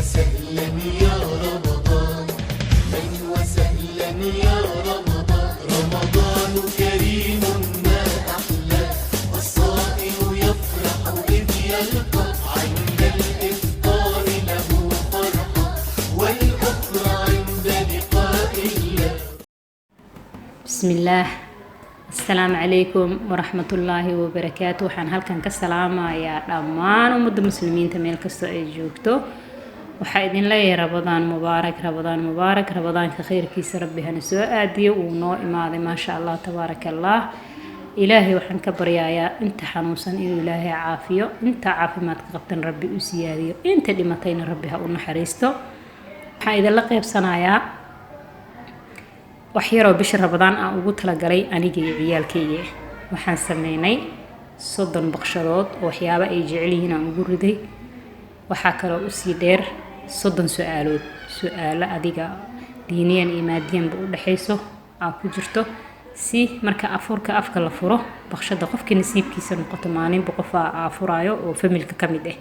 وسهلا يا رمضان، أهلا وسهلا يا رمضان. رمضان كريم ما أحلى، الصائم يفرح إذ يلقى عند الإفطار له فرحة، والأخرى عند لقاء الله. Bismillaah, assalaamu calaykum waraxmatullaahi wabarakaatu. Waxaan halkan ka salaamayaa dhammaan ummadda muslimiinta meel kastoo ay joogto. Waxaa idin leeyahay Ramadaan mubaarak, Ramadaan mubaarak. Ramadaanka khayrkiisa Rabbi hana soo aadiyo. Uu noo imaaday, maasha Allah, tabaaraka Allah. Ilaahay waxaan ka baryayaa inta xanuunsan inuu Ilaahay caafiyo, inta caafimaadka qabtan Rabbi u siyaadiyo, inta dhimatayna Rabbi ha u naxariisto. Waxaan idinla qeybsanayaa wax yaroo bisha Ramadaan aan ugu talagalay aniga iyo ciyaalkayga. Waxaan sameynay 30 baqshadood oo waxyaabo ay jecel yihiin aan ugu riday. Waxaa kaloo usii dheer 30 su-aalood, su-aalo adiga diiniyan iyo maadiyanba u dhexayso aa ku jirto, si marka afurka afka la furo baqshada qofkii nasiibkiisa noqoto, maalinba qofaa afuraayo oo familka ka mid ah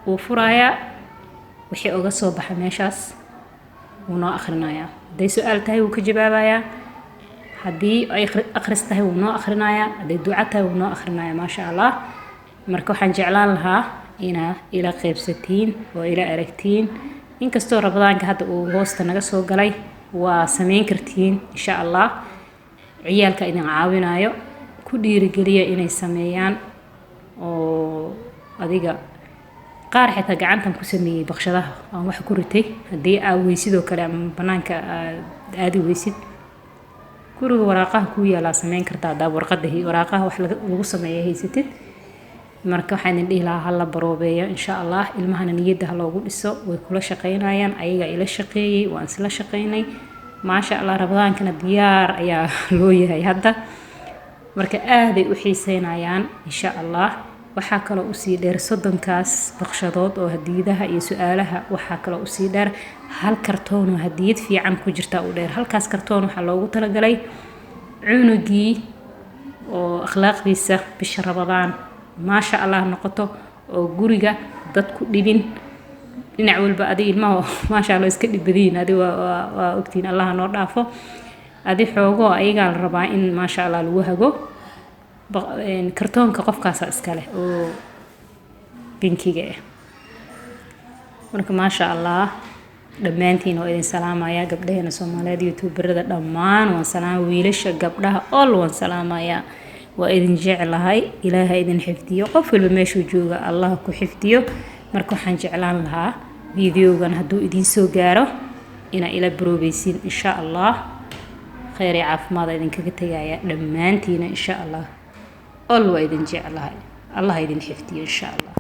wuu furayaa, wixii uga soo baxa meeshaas wuu noo akhrinayaa. Hadday su-aal tahay, wuu ka jawaabayaa. Haddii ay akhris tahay, wuu noo akhrinayaa. Hadday duco tahay, wuu noo akhrinayaa, maasha Allah. Marka waxaan jeclaan lahaa inaa ila qeybsatiin oo ila aragtiin. Inkastoo Ramadaanka hadda uu hoosta naga soo galay, waa sameyn kartiin insha Allah. Ciyaalka idin caawinayo ku dhiirigeliya inay sameeyaan, oo adiga qaar xitaa gacantan ku sameeyey baqshadaha aan wax ku ritay. Haddii aa weysidoo kale ama banaanka aad aadi weysid, guriga waraaqaha kuu yaalaa sameyn kartaa, haddaa warqada waraaqaha wax lagu sameeya haysatid. Marka waxaan idin dhihi lahaa hala baroobeeyo insha Allah. Ilmahana niyadda ha loogu dhiso, way kula shaqeynayaan. Ayagaa ila shaqeeyey, waan isla shaqeynay, maasha Allah. Ramadaankana diyaar ayaa loo yahay hadda, marka aaday u xiiseynayaan insha Allah. Waxaa kaloo usii dheer 30kaas baqshadood oo hadiyadaha iyo su-aalaha, waxaa kaloo usii dheer hal kartoon oo hadiyad fiican ku jirta u dheer. Halkaas kartoon waxaa loogu talagalay cunugii oo akhlaaqdiisa bisha Ramadaan maasha Allah noqoto, oo guriga dad ku dhibin dhinac walba. Adi ilmaha maasha Allah iska dhibadiin, adi waa ogtiin, Allah noo dhaafo. Adi xoogoo ayagaa la rabaa in maasha Allah lagu hago. Kartoonka qofkaasa iska leh oo pinkiga ah. Marka maasha Allah, dhammaantiin waa idin salaamayaa. Gabdhaheena Soomaaliyeed, youtuberada dhammaan waan salaama, wiilasha, gabdhaha, all waan salaamayaa. Waa idin jeclahay, Ilaaha idin xifdiyo. Qof walba meeshuu jooga Allah ku xifdiyo. Marka waxaan jeclaan lahaa videogan hadduu idiin soo gaaro inaa ila baroobeysiin insha Allah. Kheyr iyo caafimaad idinkaga tegaya dhammaantiina insha Allah. All waa idin jeclahay, Allah idin xifdiyo insha Allah.